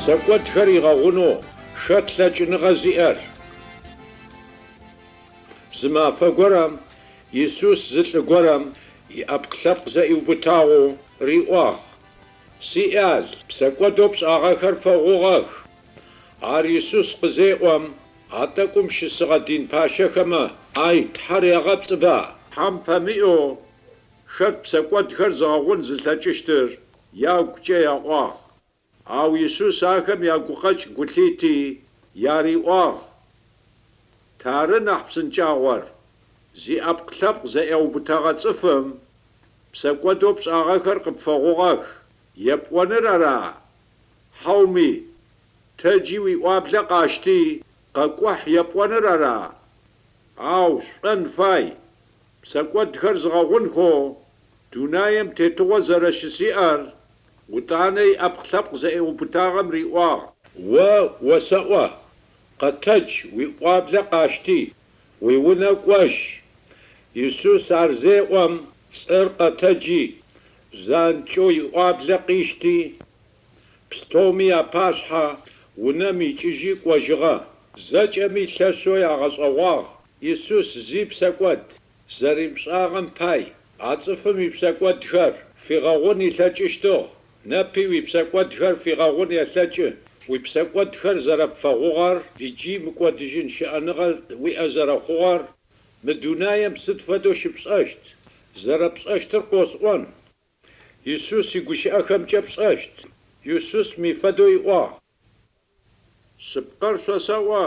Псэкӏодхэр игъэгъунэу хэт лъэкӏыныгъэ зиӏэр? Зы мафэ горэм Исус зы лӏы горэм иӏэпкъ-лъэпкъ зэӏиубытагъэу риӏуагъ, Сиӏял, псэкӏодэу пшӏагъэхэр фэгъугъэх. Ар Исус къызеӏом, а тӏэкӏум щысыгъэ дин пащэхэмэ, Ай, Тхьэр егъэпцӏыба? Тхьэм пэмыӏэу хэт псэкӏодхэр зыгъэгъун зылъэкӏыщтыр? Ягукӏэ яӏуагъ. Ау Исус ахэм ягукъэкӏ гу лъити, яриӏуагъ, Тары нахь псынкӏагъор, зиӏэпкъ-лъэпкъ зэӏэубытэгъэ цӏыфым псэкӏодэу пшӏагъэхэр къыпфэгъугъэх епӏоныр ара, хьауми тэджи уиӏуаблэ къашти, къэкӏухь епӏоныр ара? Ау шъушӏэн фай, псэкӏодхэр зыгъэгъунхэу дунаем тетыгъо зэрэщысиӏэр, Утӏанэ иӏэпкъ-лъэпкъ зэӏеубытагъэм риӏуагъ. О осэӏо, къэтэдж, уиӏуаблэ къашти, уиунэ кӏожь. Исус ар зеӏом, лӏыр къэтэджи, занкӏэу иӏуаблэ къишти, пстэуми апашъхьэ унэм икӏыжьи кӏожьыгъэ. Зэкӏэми лъэшэу ягъэшӏэгъуагъ Исус зи псэкӏод зэримышӏагъэм пай а цӏыфым ипсэкӏодхэр фигъэгъун илъэкӏыщтыгъ. Непи уипсэкӏодхэр фигъэгъун елъэкӏы. Уипсэкӏодхэр зэрэпфэгъугъэр иджи мыкӏодыжьын щыӏэныгъэ уиӏэ зэрэхъугъэр мы дунаем сыд фэдэу щыпшӏэщт? Зэрэпшӏэщтыр къосӏон. Исус игущыӏэхэмкӏэ пшӏэщт. Исус мый фэдэу иӏуагъ. Шъыпкъэр шъосэӏо,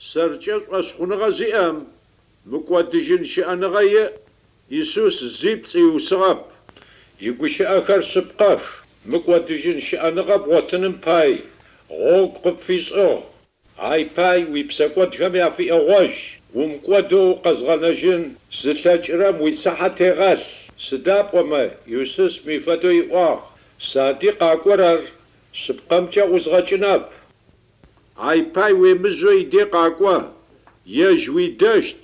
сэркӏэ шӏошъхъуныгъэ зиӏэм мыкӏодыжьын щыӏэныгъэ иӏ. Исус зи пцӏы ыусыгъэп. Игущыӏэхэр шъыпкъэх, мыкӏодыжьын щыӏэныгъэ бгъотыным пай гъогу къыпфишӏыгъ. Ай пай уипсэкӏодхэм яфиӏэгъожь, умыкӏодэу укъэзгъэнэжьын зылъэкӏырэм уицыхьэ тегъэлъ. Сыда пӏомэ Исус мый фэдэу иӏуагъ, Сади къакӏорэр шъыпкъэмкӏэ ӏузгъэкӏынэп. Ай пай уемыжьэу иде къакӏо, ежь уидэщт.